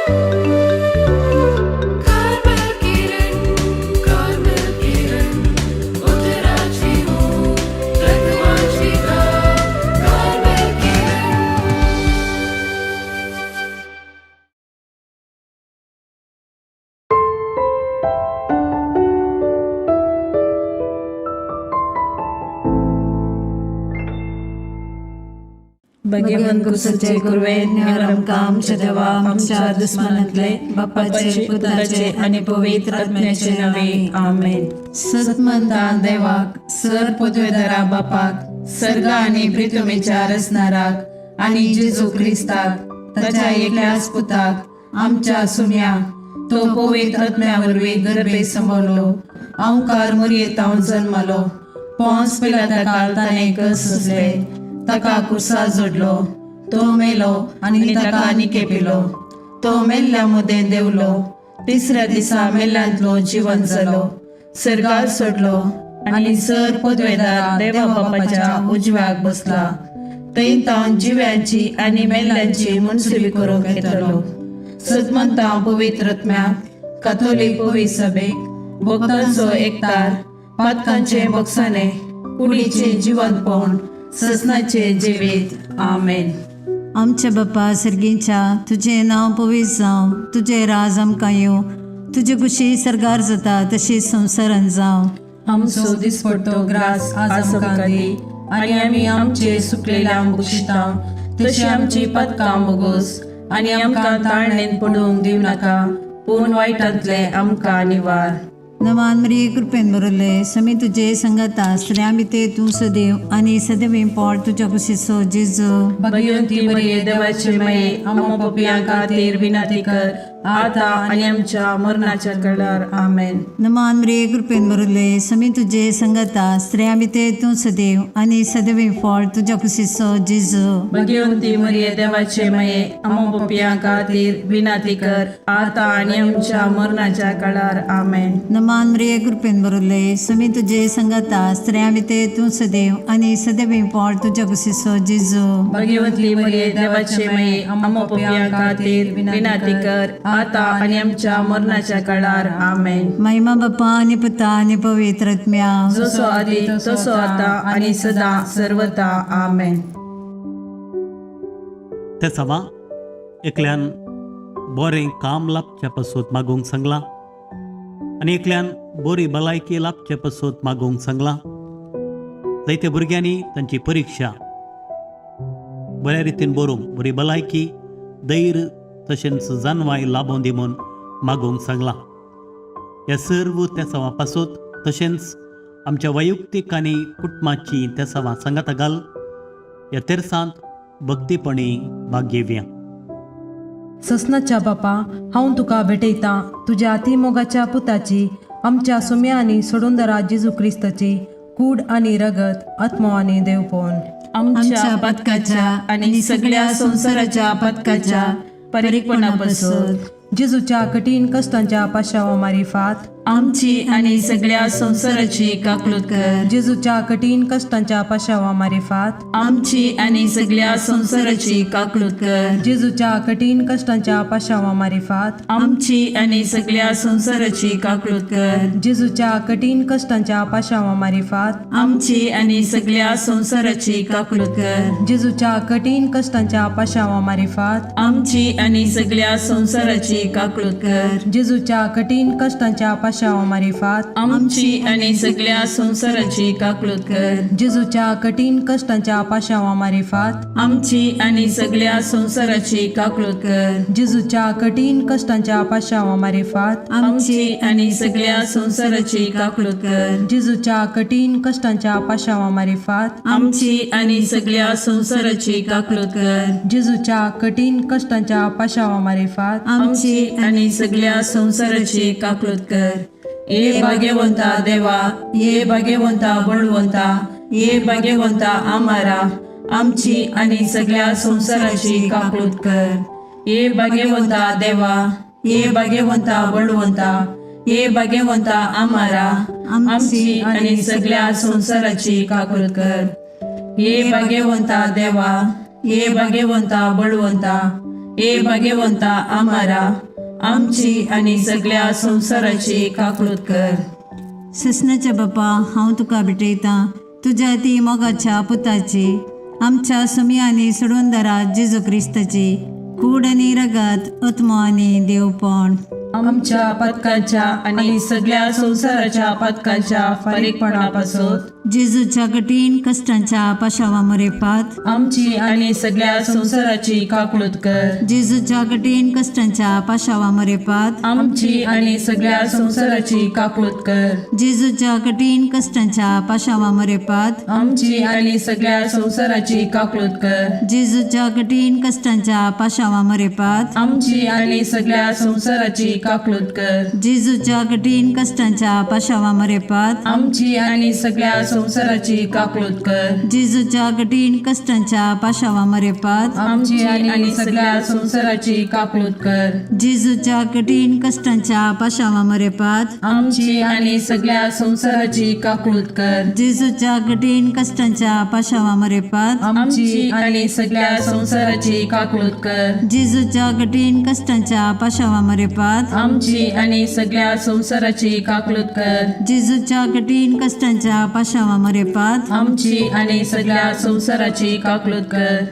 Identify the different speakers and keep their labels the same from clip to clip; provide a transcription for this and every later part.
Speaker 1: Carmel Kiran, Carmel Kiran, उतराची हूँ रखवाची गा, Carmel Kiran.
Speaker 2: Bhagwant कुसचे Kurve निवार आमकां आमच्या देवा आमच्या दुस्मानांतले बापाचे पुताचे आनी पवित्र आत्म्याचे नावे आमेन. सतमंता देवाक सर पदवेदारा बापाक सर्ग आनी प्रितुमेच्या रचणाराक आनी जेजू क्रिस्ताक ताच्या एकल्याच पुताक आमच्या सुम्या तो पवित्र आत्म्या वरवीं गर्भे संभवलो अंकार मुरयेतावन जन्मलो पोंस पिलाता काल ताणें सोंसले ताका कुर्सा जोडलो तो मेलो आनी ताका निकेपिलो तो मेल्ल्या मुदें देवलो तिसऱ्या दिसा मेल्ल्यांतलो जिवन जालो सर्गार सोडलो आनी सर पदवेदार देवा बापाच्या उजव्याक बसला थंय तावन जिव्यांची आनी मेल्ल्यांची मनसुबी करूंक येतलो. सतमंता पवित्र आत्म्याक कातोलीक पवित्र सभेक भक्तांचो एकतार पातकांचे बक्षाने कुडीचे जिवंतपण ससनाचे जिवीत. आमेन.
Speaker 3: आमच्या बापा सर्गीच्या तुजें नांव पवित्र जावं, तुजें राज आमकां येवं, तुजी खुशी सर्गार जाता तशी संवसारान जावं.
Speaker 2: आमचो दिसपडतो ग्रास आज आमकां दी आनी आमी आमचे सुकलेल्या बक्षिता तशी आमची पदकां बोगोस आनी आमकां ताळणेन पडूंक दिवं नाका पूण वायटांतले आमकां निवार.
Speaker 3: नमान मरिये कृपेन भरले समी तुजे संगता स्त्रियां भितर तूं सदैव आनी सदैव पोट तुज्या कुशीचो जेजू.
Speaker 2: भगवंती मरिये देवाचे माये आम्हा पपयां खातीर विनंती कर आता आनी आमच्या मरणाच्या कळार. आमेन.
Speaker 3: नमान मरिये कृपेन भरले समी तुजे संगता स्त्रियां भितर तूं सदैव आनी सदैव फळ तुज्या कुशीचो जेजू.
Speaker 2: भगवंती मरिये देवाचे माये आम्हा पपयां खातीर विनंती कर आता आनी आमच्या मरणाच्या कळार. आमेन.
Speaker 3: नमान मरिये कृपेन भरले समी तुजे संगता स्त्रियां भितर तूं सदैव आनी सदैव फळ तुज्या कुशीचो जेजू.
Speaker 2: भगवंती मरिये देवाचे माये आम्हा पपयां खातीर विनंती कर आता आनी आमच्या मरणाच्या कळार. आमेन.
Speaker 3: महिमा बापा आनी पुता आनी पवित्र आत्म्या.
Speaker 2: जसो आदी तसो आता आनी सदा सर्वता. आमेन.
Speaker 4: तेसावा एकल्यान बरें काम लाभचे पासत मागूंक सांगलां आनी एकल्यान बरी भलायकी लाभचे पासत मागूंक सांगलां. जायत्या भुरग्यांनी तांची परिक्षा बऱ्या रितीन बरोवंक बरी भलायकी धैर्य तशेंच जानवाय लाभोवंक दी म्हूण मागूंक सांगलां. ह्या सर्व तेसांवा पासत तशेंच आमच्या वैयक्तीक आनी कुटुंबाची तेसांवां सांगाता घाल ह्या तेरसांत भक्तीपणी भाग घेवया.
Speaker 5: ससनाच्या बापा, हांव तुका भेटयतां तुज्या अतिमोगाच्या पुताची, आमच्या सुम्या आनी सोडूनदरा जेजू क्रिस्ताची कूड आनी रगत, आत्मो आनी देवपण
Speaker 2: आमच्या पथकाच्या आनी सगळ्या संवसाराच्या पथकाच्या परीकपणापासून
Speaker 5: जेजूच्या कठीण कश्टांच्या पाशावा मारिफात
Speaker 2: आमची आनी सगळ्या संवसाराची काकलूत कर.
Speaker 5: जेजूच्या कठीण कश्टांच्या पाशावा मारिफात
Speaker 2: आमची आनी सगळ्या संवसाराची काकलूत कर.
Speaker 5: जेजूच्या कठीण कश्टांच्या पाशावा मारिफात
Speaker 2: आमची आनी सगळ्या संवसाराची काकलूत कर.
Speaker 5: जेजूच्या कठीण कश्टांच्या पाशावा मारिफात
Speaker 2: आमची आनी सगळ्या संवसाराची काकलूत कर.
Speaker 5: जेजूच्या कठीण कश्टांच्या पाशावा मारिफात
Speaker 2: आमची आनी सगळ्या संवसाराची काकलूत कर.
Speaker 5: जेजूच्या कठीण कश्टांच्या पाशावा मारिफात
Speaker 2: आमची आनी सगळ्या संवसाराची काकलूत कर.
Speaker 5: जेजूच्या कठीण कश्टांच्या पाशावा मारिफात
Speaker 2: आमची आनी सगळ्या संवसाराची काकलूत कर.
Speaker 5: जेजूच्या कठीण कश्टांच्या पाशावा मारिफात
Speaker 2: आमची आनी सगळ्या संवसाराची काकलूत कर.
Speaker 5: जेजूच्या कठीण कश्टांच्या पाशावा मारिफात
Speaker 2: आमची आनी सगळ्या संवसाराची काकलूत कर.
Speaker 5: जेजूच्या कठीण कश्टांच्या पाशावा मारिफात
Speaker 2: आमची आनी सगळ्या संवसाराची काकलूत कर. ये भाग्यवंता देवा, ये भाग्यवंता बळवंता, ये भाग्यवंता आमारा, आमची आनी सगळ्या संवसाराची काकलूत कर. ये भाग्यवंता देवा, ये भाग्यवंता बळवंता, ये भाग्यवंता आमारा, आमची आनी सगळ्या संवसाराची काकलूत कर. ये भाग्यवंता देवा, ये भाग्यवंता बळवंता, ये भाग्यवंता आमारा, आमची आनी सगळ्या संवसाराची काकळूत कर.
Speaker 3: ससनाच्या बापा, हांव तुका भेटयतां तुज्या ती मोगाच्या पुताची, आमच्या सुमी आनी सोडूनदारा जेजू क्रिस्ताची कूड आनी रगत, आत्मो आनी देवपण,
Speaker 2: आमच्या पथकाच्या आणि सगळ्या संवसाराच्या पथकाच्या फारीकपणापासून,
Speaker 3: जेजूच्या कठीण कश्टांच्या पाशावा मुरेपात,
Speaker 2: आमची आणि सगळ्या संवसाराची काकळूत कर.
Speaker 3: जेजूच्या कठीण कश्टांच्या पाशावा मुरेपात,
Speaker 2: आमची आणि सगळ्या संवसाराची काकळूत कर.
Speaker 3: जेजूच्या कठीण कश्टांच्या पाशावा मुरेपात,
Speaker 2: आमची आणि सगळ्या संवसाराची काकळूत कर.
Speaker 3: जेजूच्या कठीण कश्टांच्या पाशावा मुरेपात,
Speaker 2: आमची आणि सगळ्या संवसाराची काकळूत कर.
Speaker 3: जेजूच्या कठीण कश्टांच्या पाशावा मुरेपात,
Speaker 2: आमची आणि सगळ्या संवसाराची काकळूत कर.
Speaker 3: जेजूच्या कठीण कश्टांच्या पाशावा मुरेपात,
Speaker 2: आमची आणि सगळ्या संवसाराची काकळूत कर.
Speaker 3: जेजूच्या कठीण कश्टांच्या पाशावा मुरेपात,
Speaker 2: आमची आणि सगळ्या संवसाराची काकळूत कर.
Speaker 3: जेजूच्या कठीण कश्टांच्या पाशावा मुरेपात,
Speaker 2: आमची आणि सगळ्या संवसाराची काकळूत कर.
Speaker 3: जेजूच्या कठीण कश्टांच्या पाशावा मुरेपात,
Speaker 2: आमची आणि सगळ्या संवसाराची काकळूत कर.
Speaker 3: जेजूच्या कठीण कश्टांच्या पाशावा मुरेपात,
Speaker 2: आमची आणि सगळ्या संवसाराची काकळूत कर.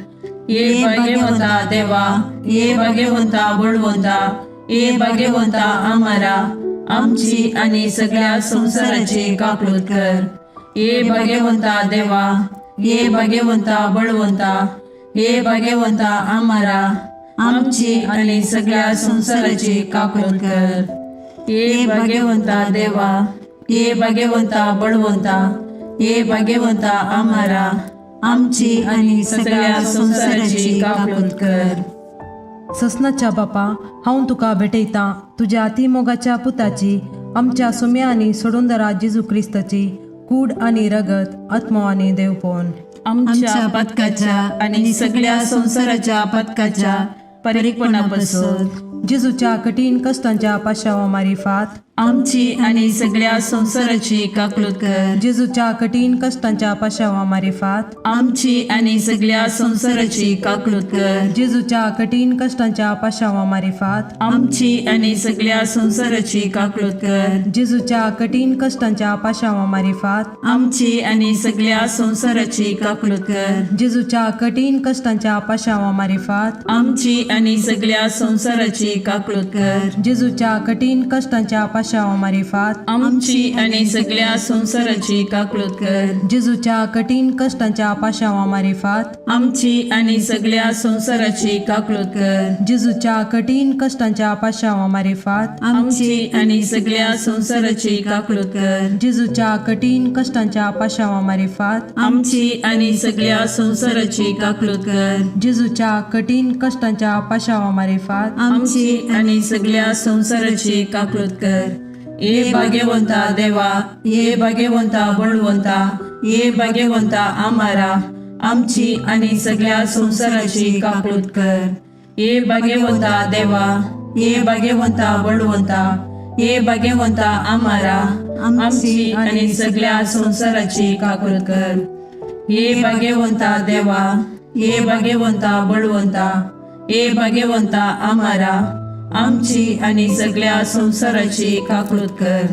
Speaker 2: ये भाग्यवंता देवा, ये भाग्यवंता बळवंता, ये भाग्यवंता आमारा, आमची आणि सगळ्या संवसाराची काकळूत कर. ये भाग्यवंता देवा, ये भाग्यवंता बळवंता, ये भाग्यवंता आमारा, आमची आणि सगळ्या संवसाराची काकळूत कर. ये भाग्यवंता देवा, ये भाग्यवंता बळवंता, ये भाग्यवंता आमारा, आमची आणि सगळ्या संवसाराची काकळूत कर.
Speaker 5: ससनाच्या बापा, हांव तुका भेटयतां तुज्या अतिमोगाच्या पुताची, आमच्या सुम्या आनी सोडूनदारा जेजू क्रिस्ताची कूड आनी रगत, आत्मो आनी देवपण,
Speaker 2: आमच्या पथकाच्या आणि सगळ्या संवसाराच्या पथकाच्या परीकपणापासून,
Speaker 5: जेजूच्या कठीण कश्टांच्या पाशावा मारिफात,
Speaker 2: आमची आणि सगळ्या संवसाराची काकळूत कर.
Speaker 5: जेजूच्या कठीण कश्टांच्या पाशावा मारिफात,
Speaker 2: आमची आणि सगळ्या संवसाराची काकळूत कर.
Speaker 5: जेजूच्या कठीण कश्टांच्या पाशावा मारिफात,
Speaker 2: आमची आणि सगळ्या संवसाराची काकळूत कर.
Speaker 5: जेजूच्या कठीण कश्टांच्या पाशावा मारिफात,
Speaker 2: आमची आणि सगळ्या संवसाराची काकळूत कर.
Speaker 5: जेजूच्या कठीण कश्टांच्या पाशावा मारिफात,
Speaker 2: आमची आणि सगळ्या संवसाराची काकळूत कर.
Speaker 5: जेजूच्या कठीण कश्टांच्या पाशावा मारिफात,
Speaker 2: आमची आणि सगळ्या संवसाराची काकळूत कर.
Speaker 5: जेजूच्या कठीण कश्टांच्या पाशावा मारिफात,
Speaker 2: आमची आणि सगळ्या संवसाराची काकळूत कर.
Speaker 5: जेजूच्या कठीण कश्टांच्या पाशावा मारिफात,
Speaker 2: आमची आणि सगळ्या संवसाराची काकळूत कर.
Speaker 5: जेजूच्या कठीण कश्टांच्या पाशावा मारिफात,
Speaker 2: आमची आणि सगळ्या संवसाराची काकळूत कर.
Speaker 5: जेजूच्या कठीण कश्टांच्या पाशावा मारिफात,
Speaker 2: आमची आणि सगळ्या संवसाराची काकळूत कर. ये भाग्यवंता देवा, ये भाग्यवंता बळवंता, ये भाग्यवंता आमारा, आमची आणि सगळ्या संवसाराची काकळूत कर. ये भाग्यवंता देवा, ये भाग्यवंता बळवंता, ये भाग्यवंता आमारा, आमची आणि सगळ्या संवसाराची काकळूत कर. ये भाग्यवंता देवा, ये भाग्यवंता बळवंता, ये भाग्यवंता आमारा, आमची आणि सगळ्या संवसाराची काकळूत कर.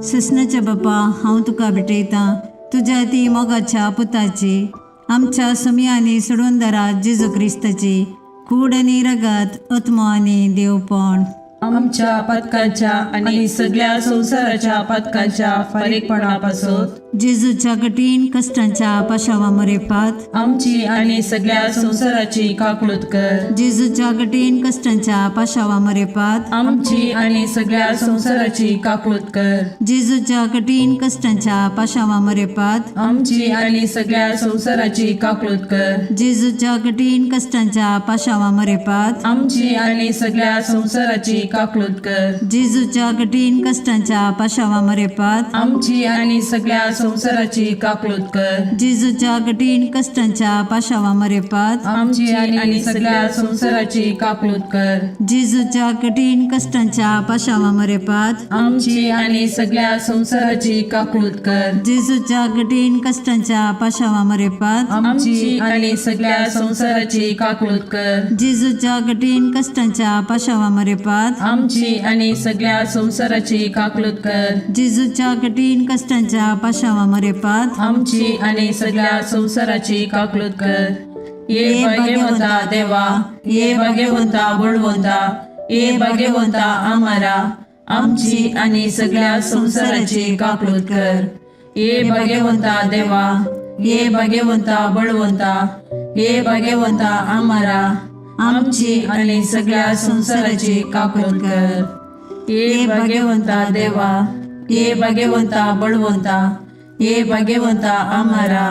Speaker 3: ससनाच्या बापा, हांव तुका भेटयतां तुज्या ती मोगाच्या पुताची, आमच्या सुमी आनी सोडूनदारा जेजू क्रिस्ताची कूड आनी रगत, आत्मो आनी देवपण,
Speaker 2: आमच्या पथकाच्या आणि सगळ्या संवसाराच्या पथकाच्या फारीकपणापासून,
Speaker 3: जेजूच्या कठीण कश्टांच्या पाशावा मुरेपात,
Speaker 2: आमची आणि सगळ्या संवसाराची काकळूत कर.
Speaker 3: जेजूच्या कठीण कश्टांच्या पाशावा मुरेपात,
Speaker 2: आमची आणि सगळ्या संवसाराची काकळूत कर.
Speaker 3: जेजूच्या कठीण कश्टांच्या पाशावा मुरेपात,
Speaker 2: आमची आणि सगळ्या संवसाराची काकळूत कर.
Speaker 3: जेजूच्या कठीण कश्टांच्या पाशावा मुरेपात,
Speaker 2: आमची आणि सगळ्या संवसाराची काकळूत कर.
Speaker 3: जेजूच्या कठीण कश्टांच्या पाशावा मुरेपात,
Speaker 2: आमची आणि सगळ्या संवसाराची काकळूत कर.
Speaker 3: जेजूच्या कठीण कश्टांच्या पाशावा मरेपात
Speaker 2: आमची आनी सगळ्या संवसाराची काकळूत कर.
Speaker 3: जेजूच्या कठीण कश्टांच्या पाशावा मरेपात
Speaker 2: आमची आनी सगळ्या संवसाराची काकळूत कर.
Speaker 3: जेजूच्या कठीण कश्टांच्या पाशावा मरेपात
Speaker 2: आमची आनी सगळ्या संवसाराची काकळूत कर.
Speaker 3: जेजूच्या कठीण कश्टांच्या पाशावा मरेपात
Speaker 2: आमची आनी सगळ्या संवसाराची काकळूत कर.
Speaker 3: जेजूच्या कठीण कश्टांच्या पाशावा मरेपात
Speaker 2: आमची आनी सगळ्या संवसाराची काकळूत कर. ये भाग्यवंता देवा, ये भाग्यवंता बळवंता, ये भाग्यवंता आमारा, आमची आनी सगळ्या संवसाराची काकळूत कर. ये भाग्यवंता देवा, ये भाग्यवंता बळवंता, ये भाग्यवंता आमारा, आमची आनी सगळ्या संवसाराची काकळूत कर. ये भाग्यवंता देवा, ये भाग्यवंता बळवंता, ये भाग्यवंता आमारा,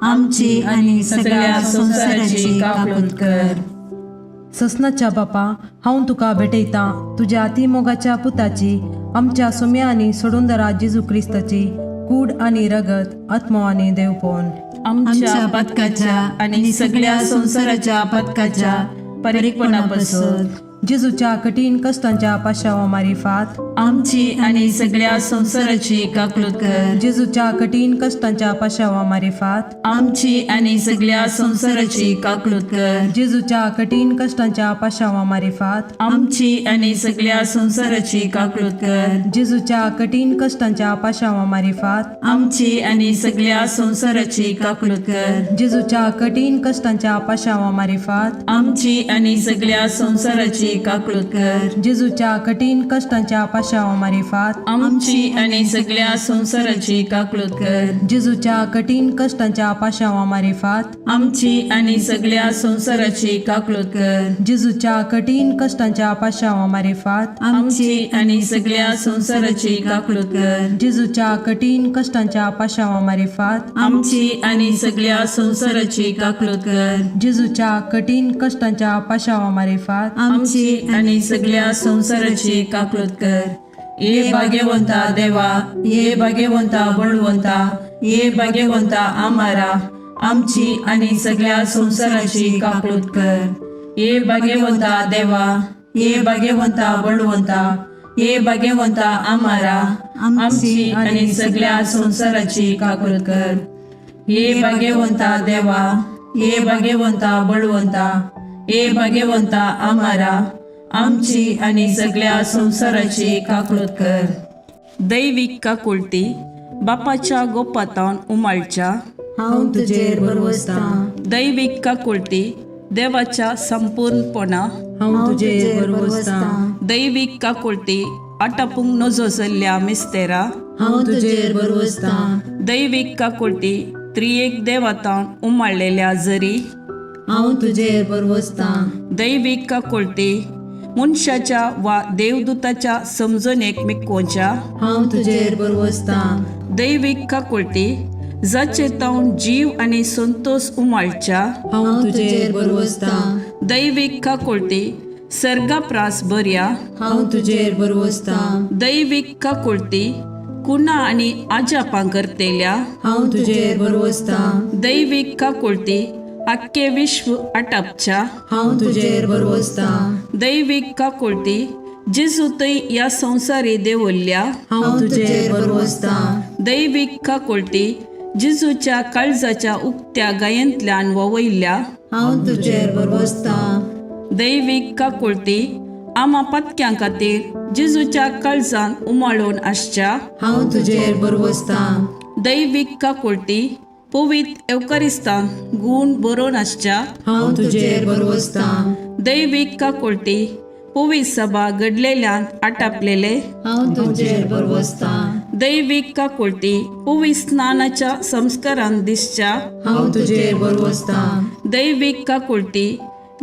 Speaker 3: आमची आणि
Speaker 2: सगळ्या संवसाराची काकळूत कर.
Speaker 5: ससनाच्या बापा, हांव तुका भेटयतां तुज्या अतिमोगाच्या पुताची, आमच्या सुम्या आनी सोडूनदरा जेजू क्रिस्ताची कूड आनी रगत, आत्मो आनी देवपण
Speaker 2: आमच्या पथकाच्या आणि सगळ्या संसाराच्या पथकाच्या परिपणापासून
Speaker 5: जेजूच्या कठीण कश्टांच्या पाशावा मारिफात
Speaker 2: आमची आणि सगळ्या संसाराची काकळूत कर.
Speaker 5: जेजूच्या कठीण कश्टांच्या पाशावा मारिफात
Speaker 2: आमची आणि सगळ्या संसाराची काकळूत कर.
Speaker 5: जेजूच्या कठीण कश्टांच्या पाशावा मारिफात
Speaker 2: आमची आणि सगळ्या संसाराची काकळूत कर.
Speaker 5: जेजूच्या कठीण कश्टांच्या पाशावा मारिफात
Speaker 2: आमची आणि सगळ्या संसाराची काकळूत कर.
Speaker 5: जेजूच्या कठीण कश्टांच्या पाशावा मारिफात
Speaker 2: आमची आणि सगळ्या संसाराची काकळूत कर.
Speaker 5: जेजूच्या कठीण कश्टांच्या पाशावा मारिफात
Speaker 2: आमची आणि सगळ्या संसाराची काकळूत कर.
Speaker 5: जेजूच्या कठीण कश्टांच्या पाशावा मारिफात
Speaker 2: आमची आणि सगळ्या संसाराची काकळूत कर.
Speaker 5: जेजूच्या कठीण कश्टांच्या पाशावा मारिफात
Speaker 2: आमची आणि सगळ्या संसाराची काकळूत कर.
Speaker 5: जेजूच्या कठीण कश्टांच्या पाशावा मारिफात
Speaker 2: आमची आणि सगळ्या संसाराची काकळूत कर.
Speaker 5: जेजूच्या कठीण कश्टांच्या पाशावा मारिफात
Speaker 2: आमची आणि सगळ्या संसाराची काकळूत कर. ये भाग्यवंता देवा, ये भाग्यवंता बळवंता, ये भाग्यवंता आमारा, आमची आणि सगळ्या संसाराची काकळूत कर. ये भाग्यवंता देवा, ये भाग्यवंता बळवंता, ये भाग्यवंता आमारा, आमची आणि सगळ्या संसाराची काकळूत कर. ये भाग्यवंता देवा, ये भाग्यवंता बळवंता, ये भाग्यवंता आमारा, आमची आणि सगळ्या संसाराची काकळूत कर.
Speaker 6: दैवीक काकुळटी बापाच्या गोपातावन उमाळच्या
Speaker 3: हांव तुजेर भरवसतां.
Speaker 6: दैवीक काकुळटी देवाच्या संपूर्णपणा
Speaker 5: हांव तुजेर भरवसतां.
Speaker 6: दैवीक काकुळटी आटापूंक नजो जाल्ल्या मिस्तेरा
Speaker 3: हांव तुजेर भरवसतां.
Speaker 6: दैवीक काकुळटी त्रियेक देवातावन उमाळलेल्या जरी
Speaker 3: हांव तुजेर भरवसतां.
Speaker 6: दैवीक काकुळटी मनशाच्या वा देवदूताच्या समजणेक मिकोवच्या
Speaker 3: हांव तुजेर भरवसतां.
Speaker 6: दैवीक काकुळटी जाचे तावन जीव आनी संतोष उमाळच्या
Speaker 3: हांव तुजेर भरवसतां.
Speaker 6: दैवीक काकुळटी सर्गाप्रास बऱ्या
Speaker 3: हांव तुजेर भरवसतां.
Speaker 6: दैवीक काकुळटी कुणा आनी आजापां करतेल्या
Speaker 3: हांव तुजेर भरवसतां.
Speaker 6: दैवीक काकुळटी आख्खे विश्व आटापच्या
Speaker 3: हांव तुजेर भरवसतां.
Speaker 6: दैवीक काकुळटी जेजू थंय ह्या संवसारी देवल्ल्या
Speaker 3: हांव तुजेर भरवसतां.
Speaker 6: दैवीक काकुळटी जेजूच्या काळजाच्या उक्त्या गायेंतल्यान ववयल्ल्या
Speaker 3: हांव तुजेर भरवसतां.
Speaker 6: दैवीक काकुळटी आमा पातक्यां खातीर जेजूच्या काळजान उमाळून आसच्या
Speaker 3: हांव तुजेर भरवसतां.
Speaker 6: दैवीक काकुळटी पवित्र एवकरिस्तान गूण बरोवन आसच्या
Speaker 3: हांव तुजेर भरवसतां.
Speaker 6: दैवीक काकुळटी पवित्र सभा घडलेल्यान आटापलेले
Speaker 3: हांव तुजेर भरवसतां.
Speaker 6: दैवीक काकुळटी पवित्र स्नानाच्या संस्कारान दिसच्या
Speaker 3: हांव तुजेर भरवसतां.
Speaker 6: दैवीक काकुळटी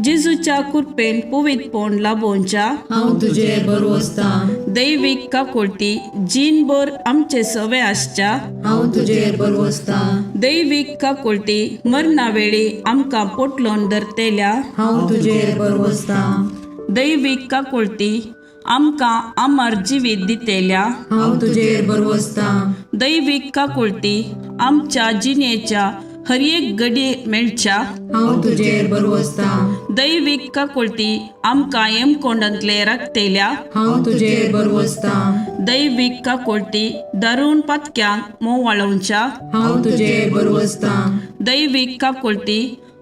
Speaker 6: जेजूच्या कृपेन पवित्रपण लाभोवच्या
Speaker 3: हांव तुजेर भरवसतां.
Speaker 6: दैवीक काकुळटी जीणभर आमचे सवे आसच्या
Speaker 3: हांव तुजेर भरवसतां.
Speaker 6: दैवीक काकुळटी मरणा वेळी आमकां पोटलोन धरतेल्या
Speaker 3: हांव तुजेर भरवसतां.
Speaker 6: दैवीक काकुळटी आमकां अमर जिवीत दितेल्या
Speaker 2: हांव तुजेर भरवसतां.
Speaker 6: दैवीक काकुळटी आमच्या जिणेच्या हर एक घडये मेळच्या
Speaker 2: हांव तुजेर भरवसतां.
Speaker 6: दैवीक काकुळटी आमकां येमकोंडांतले राखतेल्या
Speaker 2: हांव तुजेर भरवसतां.
Speaker 6: दैवीक काकुळटी दारून पातक्यांक मोवाळोवच्या
Speaker 2: हांव तुजेर भरवसतां.
Speaker 6: दैवीक काकुळटी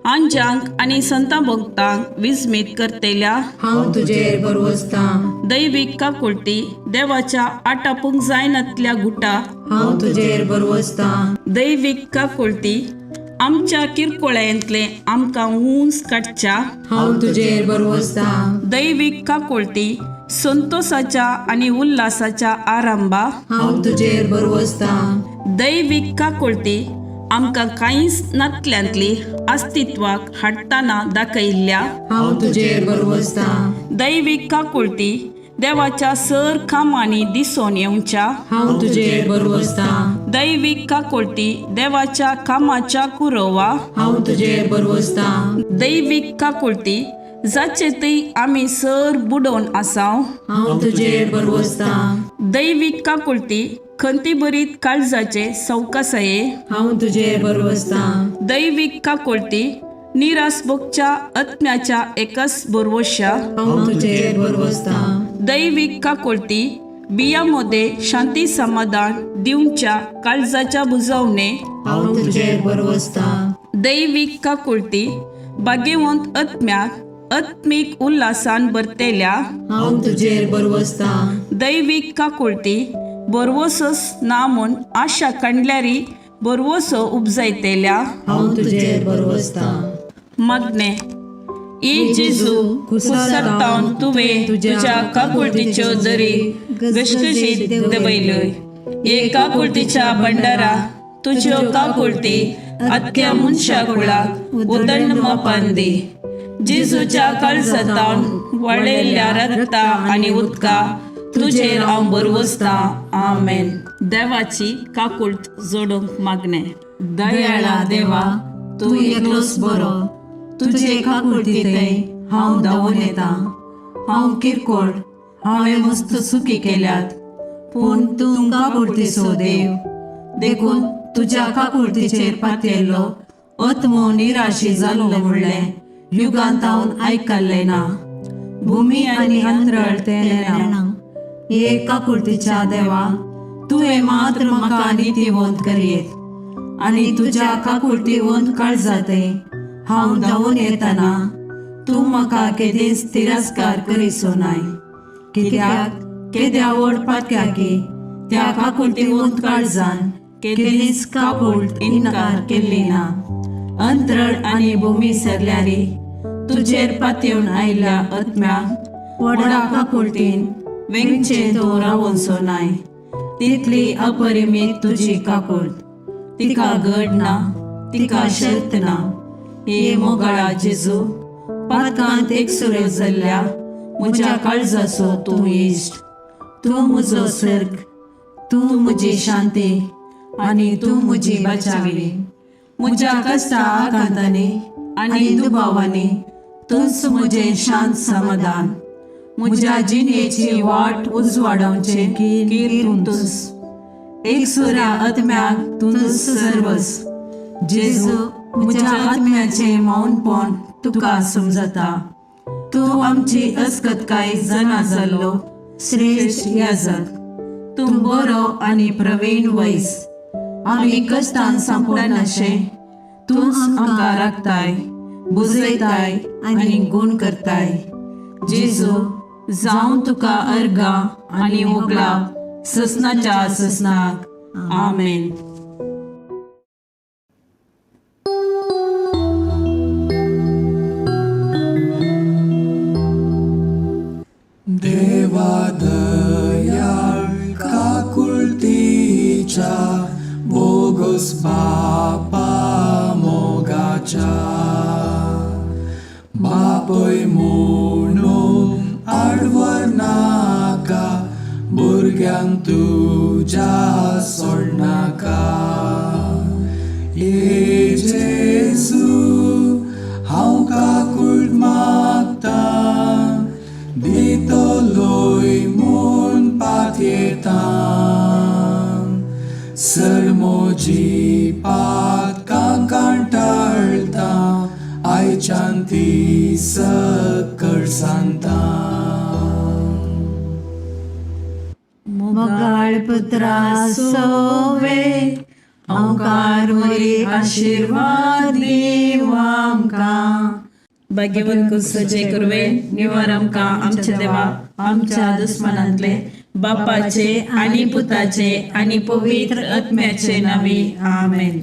Speaker 6: आंजांक आनी संता भक्तांक विस्मीत करतेल्या
Speaker 2: हांव तुजेर भरवसतां.
Speaker 6: दैवीक काकुळटी देवाच्या आटापूंक जायनातल्या गुटा
Speaker 2: हांव तुजेर भरवसतां.
Speaker 6: दैवीक काकुळटी आमच्या किरकोळ्यांतले आमकां ऊंच काडच्या
Speaker 2: हांव तुजेर भरवसतां.
Speaker 6: दैवीक काकुळटी संतोषाच्या आनी उल्हासाच्या आरंभा
Speaker 2: हांव तुजेर भरवसतां.
Speaker 6: दैवीक काकुळटी आमकां कांयच नातल्यांतली अस्तित्वाक हाडटना दाखयल्ल्या
Speaker 2: हांव तुजेर भरवसतां.
Speaker 6: दैवीक काकुळटी देवाच्या सर कामांनी दिसून येवच्या
Speaker 2: हांव तुजेर भरवसतां.
Speaker 6: दैवीक काकुळटी देवाच्या कामाच्या कुरोवा
Speaker 2: हांव तुजेर भरवसतां.
Speaker 6: दैवीक काकुळटी जाचे थंय आमी सर बुडोवन आसाव
Speaker 2: हांव तुजेर भरवसतां.
Speaker 6: दैवीक काकुळटी खंतीभरीत काळजाचे सवकासाये
Speaker 2: हांव तुजेर भरवसतां.
Speaker 6: दैवीक काकुळटी निरास भोगच्या आत्म्याच्या एकच भरवश्या
Speaker 2: हांव तुजेर भरवसतां.
Speaker 6: दैवीक काकुळटी बिया मध्ये शांती समाधान दिवच्या काळजाच्या बुजवणे
Speaker 2: हांव तुजेर भरवसतां.
Speaker 6: दैवीक काकुळटी भाग्यवंत आत्म्याक आत्मीक उल्हासान भरतेल्या
Speaker 2: हांव तुजेर भरवसतां.
Speaker 6: दैवीक काकुळटी बरवसोस ना म्हूण आशा कांडल्यारी बरवसो उपजायतेल्या
Speaker 2: हांव तुजेर भरवसतां.
Speaker 6: मागणे ए जेजू कुसरतावन तुवें तुज्या काकुळटीच्यो जरी घसघशीत दवयल्यो हे काकुळटीच्या भंडारा तुज्यो काकुळटी आख्या मनशा कुळाक उदंड मापान दी. जेजूच्या काळजातावन वळयल्ल्या रक्ता आनी उदका तुजेर हांव भरवसतां. आमेन. देवाची काकुळट जोडूंक मागणें. दयाळा देवा,
Speaker 3: तूं एकलोच बरो. तुजे काकुळटींतय हांव धांवून येता. हांव किरकोळ, हांवें मस्त चुकी केल्यात, पूण तूं काकुळटीचो देव, देखून तुज्या काकुळटीचेर पातयेल्लो आत्मो निराशी जाल्लो म्हणलें युगांत हांव आयकल्लें ना. भुमी आनी अंतरळ तें नेणा. हे काकुळटीच्या देवा, तुवें मात्र म्हाका नितीवंत करयेत आनी तुज्या काकुळटीवंत काळजाते हांव धांवून येतना तूं म्हाका केदींच तिरस्कार करिसो नाय. कित्याक केद्या व्हड पातक्याकी त्या काकुळटीवंत काळजान केदींच काकुळट इनकार केल्ली ना. अंतरळ आनी भूमी सरल्यारी तुजेर पातयेवन आयिल्ल्या आत्म्याक व्हडा काकुळटीन वेंगचें तूं रावोनसो नाय. तितली अपरिमीत तुजी काकुळट, तिका गड ना, तिका शर्त ना. हे मोगाळा जेजू, पातकांत एकसुरो जाल्ल्या म्हज्या काळजाचो तूं इश्ट. तूं म्हजो सर्ग, तूं म्हजी शांती आनी तूं म्हजी बचावी. म्हज्या कश्टा आकांतांनी आनी दुबावांनी तूंच म्हजें शांत समाधान. म्हज्या जिणेची वाट उजवाडावचें कीर तूंच. एकसुऱ्या आत्म्याक तूंच सर्वस. जेजू, म्हज्या आत्म्याचें मौनपण तुका समजता. तूं आमची अस्कतकाय जाणा जाल्लो श्रेश्ठ याजक. तूं बरो आनी प्रवीण वैस. आमी कश्टान सांपडनाशें तूंच आमकां राखताय, बुजयताय आनी गूण करताय. जेजू, जावं तुका अर्गां आनी होगळाप ससनाच्या ससनाक. आमेन.
Speaker 7: देवा दयाळ काकुळटीच्या बोगस बापा मोगाच्या, बापय म्हणून आडवर नाका, भुरग्यांक तुज्या सोडनाका. ये जेजू, हांव काकुळट मागता, दितलोय मोजी पातकां कांटाळटा आयच्यान ती सकळ सांता.
Speaker 3: मोगाळ पुत्रा सोवे
Speaker 2: ओंकार मोरी आशिर्वाद दीव आमकां.
Speaker 6: भाग्यवंत कुसचे कुरवे निवार आमकां आमच्या देवा आमच्या दुस्मनांतले बापाचे आनी पुताचे आनी पवित्र आत्म्याचे नावे. आमेन.